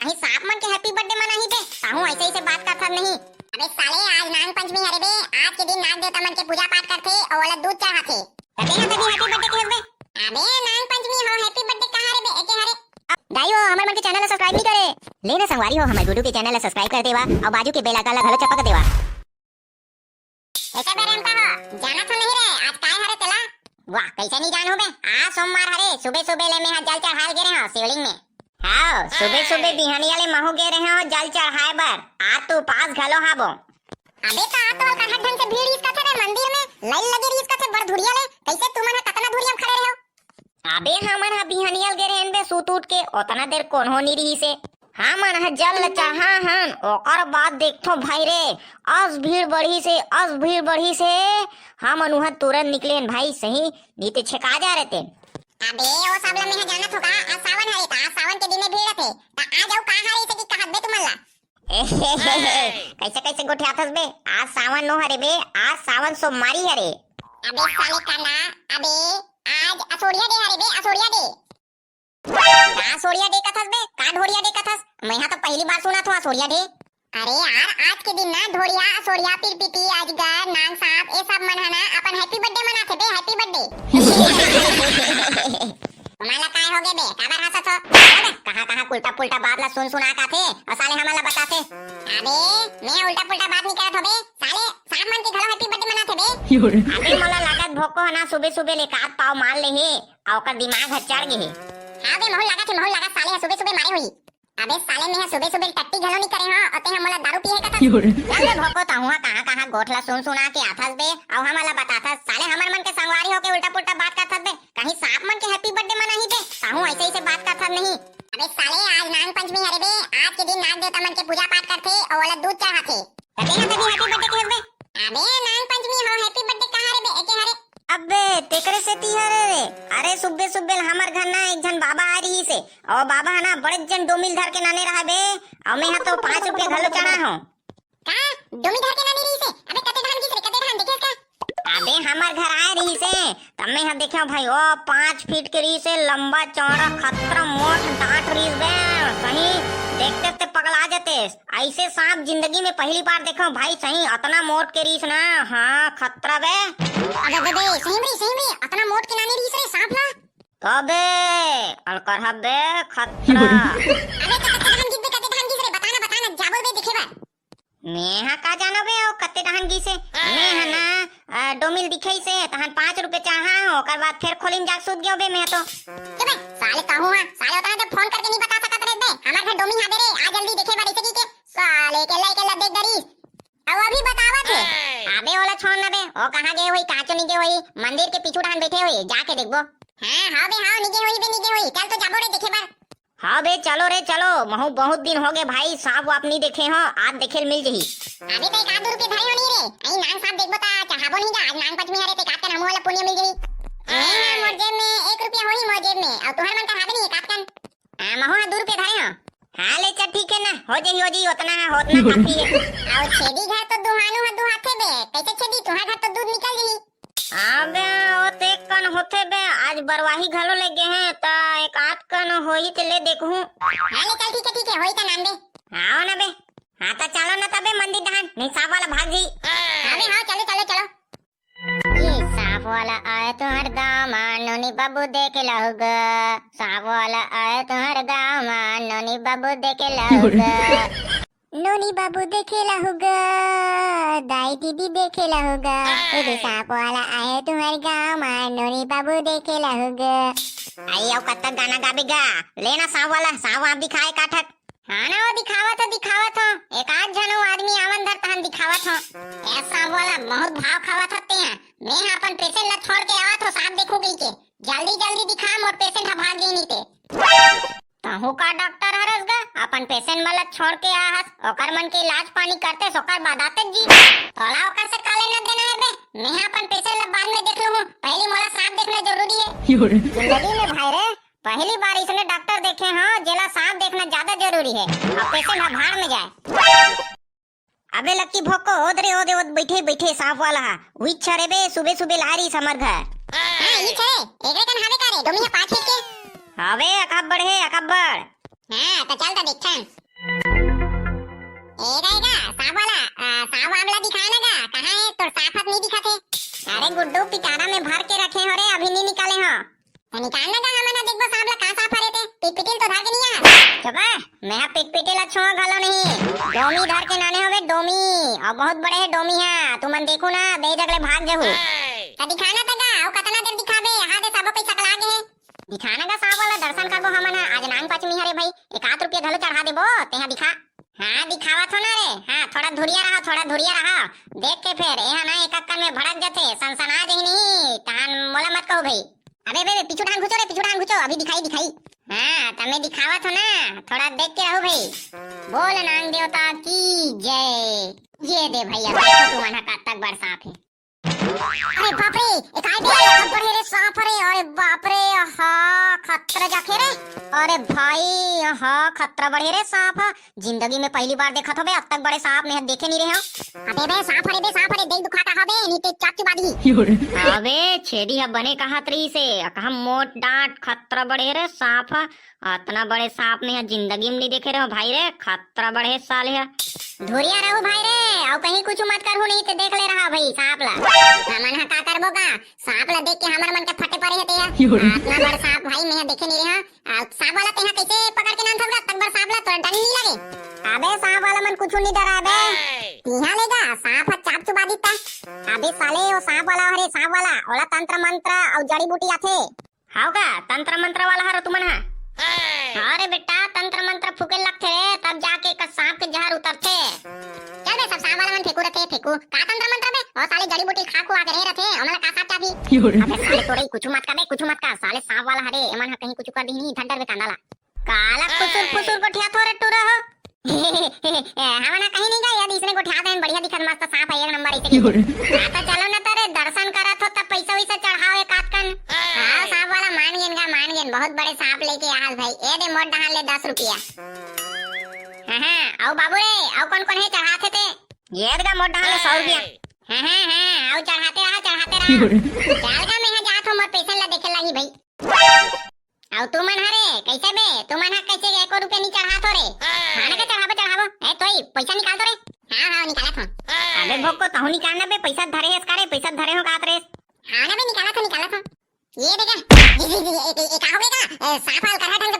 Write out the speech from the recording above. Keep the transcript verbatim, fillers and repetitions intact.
कहीं सांप मन के हैप्पी बर्थडे मनाही बे, ताहू ऐसे ऐसे बात करथस नहीं। अबे साले, आज नांग पंचमी हरे बे, आज के दिन नाग देवता मन के पूजा पाठ करथे अउ ओला दूध चढ़ाथे। त तेहा तभी हैप्पी बर्थडे कहस बे। अबे नांग पंचमी हो, हैप्पी बर्थडे कहाँ रे बे, एके हरे। दाई हो, हमर मन के चैनल ला सब्सक्राइब नहीं करे। ले ना संगवारी हो, हमर गुड्डू के चैनल ला सब्सक्राइब कर देवा अउ बाजू के बेल आइकन ला घलो चपक देवा। ऐसे बे रेमका हो, जानत हो नहीं रे, आज काय हरे तेला? वाह, कैसे नहीं जानू बे? आज सोमवार हरे, सुबह सुबह ले मैं हा जल चढ़ाल गे रहे हो शिवलिंग में। हाँ, सुबे सुबे बिहनिया ले महू गे रहे हो जल चढ़ाए बर। आज तो उपास घलो हाबो। अबे तो आज तो हल्का ढंग से भीड़ रिहिस कथे रे मंदिर में, लाइन लगे रिहिस कथे बड़ धुरिया ले। कैसे तुमन ह कतना धुरिया में खड़े रहे हो? अबे हमन ह बिहनिया ले गे रहेन बे, सूत उठ के, ओतना देर कोनो नी रिहिस हे। हमन ह जल ल चढ़ा हन, ओकर बाद देखथो भाई रे, अस भीड़ बढ़िस हे, अस भीड़ बढ़िस हे, हमन उहाँ तुरंत निकलेन भाई, सही नी ते छेका जा रहे तेन। अबे ओ सब ल मैं ह जानत हो का, आज सावन हरे, त आज सावन के दिन में भीड़ रथे, त आज अउ का हरे इसे की कहत बे तुमन ला? कैसे कैसे गोठियाथस बे? आज सावन नो हरे बे, आज सावन सोमवारी हरे। अबे साले कांदा, अबे आज असोड़िया डे हरे बे, असोड़िया डे। का असोड़िया डे कथस बे? का ढोड़िया डे कथस? मैं हा तो पहली बार सुनत हो असोड़िया डे। अरे यार, आज के दिन ना ढोड़िया, असोड़िया, पिरपिटी, अजगर, नांग सांप, ए सब मन ह ना अपन हैप्पी बर्थडे मनाथे बे, हैप्पी बर्थडे। तुम्हारा काय हो गए बे? काबर हंसत हो? कहाँ कहाँ उल्टा पुल्टा बात ला सुन सुना काथे अउ साले हमन ला बताथे। अबे मैं उल्टा पुल्टा बात नहीं करत हो बे, साले सांप मन के घलो हैप्पी बर्थडे मनाथे बे। अबे मोला लागत भोको ह ना सुबह सुबह ले कात पाव मार ले हे, अउ ओकर दिमाग ह चढ़ गे हे। हाँ बे, महू लागत हे, महू लागत साले ह सुबह सुबह मारे होही। अबे साले, मैं ह सुबह सुबह टट्टी घलो नहीं करे हो, अउ तें ह मोला दारू पिए कथस। चल बे भोको, तहूँ ह कहाँ कहाँ गोठ ला सुन सुना के आथस बे, अउ हमन ला बताथस। साले हमर मन के संगवारी होके उल्टा पुल्टा बात करथस बे। कहीं सांप मन के हैप्पी बर्थडे मनाही बे, ताहू ऐसे ऐसे बात करथस नहीं। अबे साले, आज नांग पंचमी हरे बे, आज के दिन नाग देवता मन के पूजा पाठ करथे अउ ओला दूध चढ़ाथे। त तेहा तभी हैप्पी बर्थडे कहस बे। अबे नांग पंचमी हो, हैप्पी बर्थडे कहाँ रे बे, एके हरे। अबे तेकरे सेती हरे रे। अरे सुब्बे सुब्बे ल हमर घर ना एक झन बाबा आए रहिस हे, अउ बाबा ह ना बड़े जन डोमिल धर के नाने रहा बे, अउ मैं ह तो पाँच रुपया घलो चढ़ा हूँ। का? डोमी धर के नाने रहिस हे? अबे कते डहान गिस रे, कते डहान देखेस का? अबे हमर घर आए रहिस हे, तब मैं ह देखेंव भाई, ओ पाँच फीट के रहिस हे, लंबा चौड़ा खतरा मोट डांट रहिस बे, सही देखते ते पगला जतेस। ऐसे सांप जिंदगी में पहली बार देखेंव भाई, सही अतना मोट के रहिस ना, हाँ खतरा बे। अबे बे बे, सही में रे, सही में रे, अतना मोट के नाने रहिस रे सांप ला। तबे अलकरहा बे खतरा। अबे तो कते डहान गिस बे, कते डहान गिस रे, बता ना, बता ना, जाबो बे देखे बर। मेंहा का जानो बे, ओ कते डहान गिस हे। मेंहा ना, अ, डोमिल दिखइस हे, तहन पाँच रुपया चढ़ा हूँ, ओकर बाद फेर खोली में जाके सूत गेंव बे मेंहा तो। के बे, साले कहूँ हाँ, साले ओतना तो फोन करके नहीं बता सकत रहे बे, हमर घर डोमिल हाबे रे, आ जल्दी देखे बर, ऐसे की के, साले के लइके ला देख डरिस। अउ अभी बतावत हे। अबे ओला छोड़ ना बे, ओ कहाँ गे होही, कहाँ चो नहीं गे होही, मंदिर के पीछू डहान बैठे होही, जाके देखबो। हाँ, हाँ बे, हाँ, नहीं गे होही बे, नहीं गे होही, चल तो जाबो रे देखे बर। हाँ बे, चलो रे, चलो, महू बहुत दिन हो गए भाई, सांप वाप नहीं देखे हो, आज देखे ल मिल जही। अबे तो एक आध दू रुपया धरे हो नहीं रे, अई नांग सांप देखबो ता चढ़ाबो नहीं जा, आज नांग पंचमी हरे, ते एक आध कन हमू वाला पुण्य मिल जही। ए, हाँ, मोर जेब में एक रुपया होही मोर जेब में, अउ तुहर मन कर हाबे नहीं एक आध कन। हाँ, महू हा दू रुपया धरे हो। हाँ, ले चल, ठीक है ना, हो जही, हो जही, ओतना है, ओतना काफी है। अउ छेदी घर तो दुहानू हा दुहाथे बे, कैसे छेदी, तुहार घर तो दूध निकल जही। अबे, ओ ते कन होथे बे, आज बरवाही घलो ले गे हे, त एक आध कन होही ते ले देखहूँ। हाँ, ले चल, ठीक है, ठीक है, होही त नान दे। हाँ ना बे, हाँ त चलो ना तबे मंदिर डहान, नहीं सांप वाला भाग जी। हाँ बे, हाँ, चलो, चलो, चलो। ये सांप वाला आए तुम्हारे गाँव में, नोनी बाबू देख लहुगा। सांप वाला आए तुम्हारे गाँव में, नोनी बाबू देख लहुगा। नोनी बाबू देखे ला होगा, दाई दीदी देखे ला होगा। ए दे सांप वाला आए तुम्हारे गाँव में, नोनी बाबू देखे ला होगा। आई अउ कतक गाना गाबे गा, ले ना सांप वाला, सांप वाप दिखाए काठक। हाँ ना, वो दिखावत हो, दिखावत हो, एक आध झन वो आदमी आवन धर तहन दिखावत हो। ए सांप वाला बहुत भाव खावत हते हैं, मैं हा अपन पेशेंट ला छोड़ के आवत हो सांप देखू कही के, जल्दी जल्दी दिखा, मोर पेशेंट हा भाग गई नीते। तहूँ का डॉक्टर हरस गा, अपन पेशेंट मन ला छोड़ के आ हस, ओकर मन के इलाज पानी करते ओकर बाद आते जी। तोला ओकर से का लेना देना है बे? मैं अपन पेशेंट ला बाद में देख लूँ, पहले मोला सांप देखना जरूरी है। जिंदगी में भाई रे, पहली बार इसने डॉक्टर देखे हो, जेला सांप देखना ज्यादा जरूरी है, और पेशेंट हा भाड़ में जाए। अबे लक्की भोको, ओद रे, ओदे, ओद, बैठे, बैठे, सांप वाला हा। उही छरे बे, सुबे, सुबे ला रहीस हमर घर। हाँ, ई छरे, एकरे कन हावे का रे, डोमी हा पाँच फीट के? हावे, अकब्बड़ हे, अकब्बड़। हाँ, त चल त देखथन। ए गा, ए गा, सांप वाला, आ, सांप वाप ला दिखा ना गा, कहाँ हे? तोर सांप हत नहीं दिखत हे। अरे गुड्डू, पिटारा में भर के रखे हो रे, अभी नहीं निकाले हो। त निकाल ना गा, हमन ह देखबो सांप ला, का सांप हरे ते। पिटपिटिल तो धर के नहीं आ। चुप हे, मैं ह पिटपिटिल छुआ घलो नहीं। डोमी धर के नाने होबे, डोमी, अउ बहुत बड़े हे डोमी ह, तुमन देखू ना, दे जगले भाग जहू। त दिखा ना त गा, अउ कतना देर दिखाबे, यहाँ दे सबो कोई सकला गे हे। दिखा ना गा सांप वाला, दर्शन करबो हमन ह। आज नांग पंचमी हरे भाई, एकाध रुपया घलो चढ़ा देबो, तेहा दिखा। हाँ, दिखावत हो ना रे। हाँ, थोड़ा धुरिया रहा, थोड़ा धुरिया रहा। देख के फेर, एहा ना एक अक्कन में भड़क जथे, सनसना जही नहीं, तहान मोला मत कहो भाई। अबे, बे, बे, पीछू ढांग घुचो रे, पीछू ढांग घुचो, अभी दिखाई, दिखाई। हाँ, त मैं दिखावत हो ना, थोड़ा देख के रहो भाई। बोल नांग देवता की जय। ये दे भैया, देखो तुमन ह कतक बड़ सांप हे। अरे बाप रे, ए काय बे, अब्बड़ हे रे सांप रे, अरे बाप रे, हा, खतरा जाके रे। अरे भाई, हा, खतरा बड़े रे सांप ह। जिंदगी में पहली बार देखत होबे, अतक बड़े सांप मैं देखे नहीं रहे हो। अबे बे, सांप हरे बे, सांप हरे, देख दुखा का हबे, नहीं ते चाप चुबा दी। अबे छेदी ह बने कहत रही से, कहा मोट डांट, खतरा बड़े रे सांप ह। अतना बड़े सांप मैं जिंदगी में नहीं देखे रहे हो भाई रे, खतरा बड़े साले ह। धुरिया रहो भाई रे, अउ कहीं कुछ मत करहू नहीं ते देख ले रहा भाई सांप ला। हमन ह का करबो का? सांप ला देख के हमर मन के फटे पड़े हे ते ह। अतना बड़ सांप भाई मैं देखे नहीं रहे। आ, सांप वाला तेहा कैसे पकड़ के नान थस गा? तक बड़ सांप ला तोर डर नहीं लगे? अबे सांप वाला मन कुछ नहीं डरा बे। तिहा ले गा, सांप ह चाप चुबा दी ता। अबे साले, वो सांप वाला हरे, सांप वाला, ओला तंत्र मंत्र अउ जड़ी बूटी आथे। हाव का? तंत्र मंत्र वाला हरो तुमन ह? अरे बेटा, तंत्र मंत्र फूके लगथे रे, तब जाके का सांप के जहर उतरथे। चल बे, सब सांप वाला मन फेंकू रथे, फेंकू। का तंत्र मंत्र बे? ओ साले जड़ी बूटी खा खुआ के रहे रथे, ओमन ला का सांप चाबी? अबे साले तोरे कुछ मत कर बे, कुछ मत कर, साले सांप वाला हरे, एमन ह कहीं कुछ कर दिही नहीं, धन डर बे कांदा ला। काला खुसुर फुसुर गोठियाथो रे टूरा हो। हमन ह कहीं नहीं गए, यदि इसने गोठिया देन, बढ़िया दिखत मस्त सांप है, एक नंबर ऐसे की। हाँ, तो चलो ना तो रे, दर्शन करत हो तब पैसा वैसा चढ़ाओ एक आध कन। हाँ, सांप वाला मान गेन गा, मान गेन, बहुत बड़े सांप लेके आल भाई। ए दे मोट डहान ले दस रुपया। हाँ, हाँ, अउ बाबू रे, अउ कौन कौन है चढ़ाथे ते? ये दे गा मोट डहान ले सौ रुपया। हाँ, हाँ, हाँ, अउ चढ़ाते रहा, चढ़ाते रहा। चल गा, मैं यहाँ जात हूँ, मोर पेशेंट ला देखे लागी भाई। अउ तुमन हरे, कैसे बे? तुमन ह कैसे एको रुपया नहीं चढ़ात हो रे? हाँ ना, के चढ़ाबो, चढ़ाबो। ए, तोई, पैसा निकाल तो रे। हाँ, हाँ, निकालत हूँ। अबे भोको, तहु निकाल ना बे, पैसा धरे हेस का रे? पैसा धरे हो कात रे? हाँ ना बे, निकालत हूँ, निकालत हूँ। ये देखा, जी, जी, जी, ए, ए, ए, का हो गया का? ए, सांप हल कर हटन के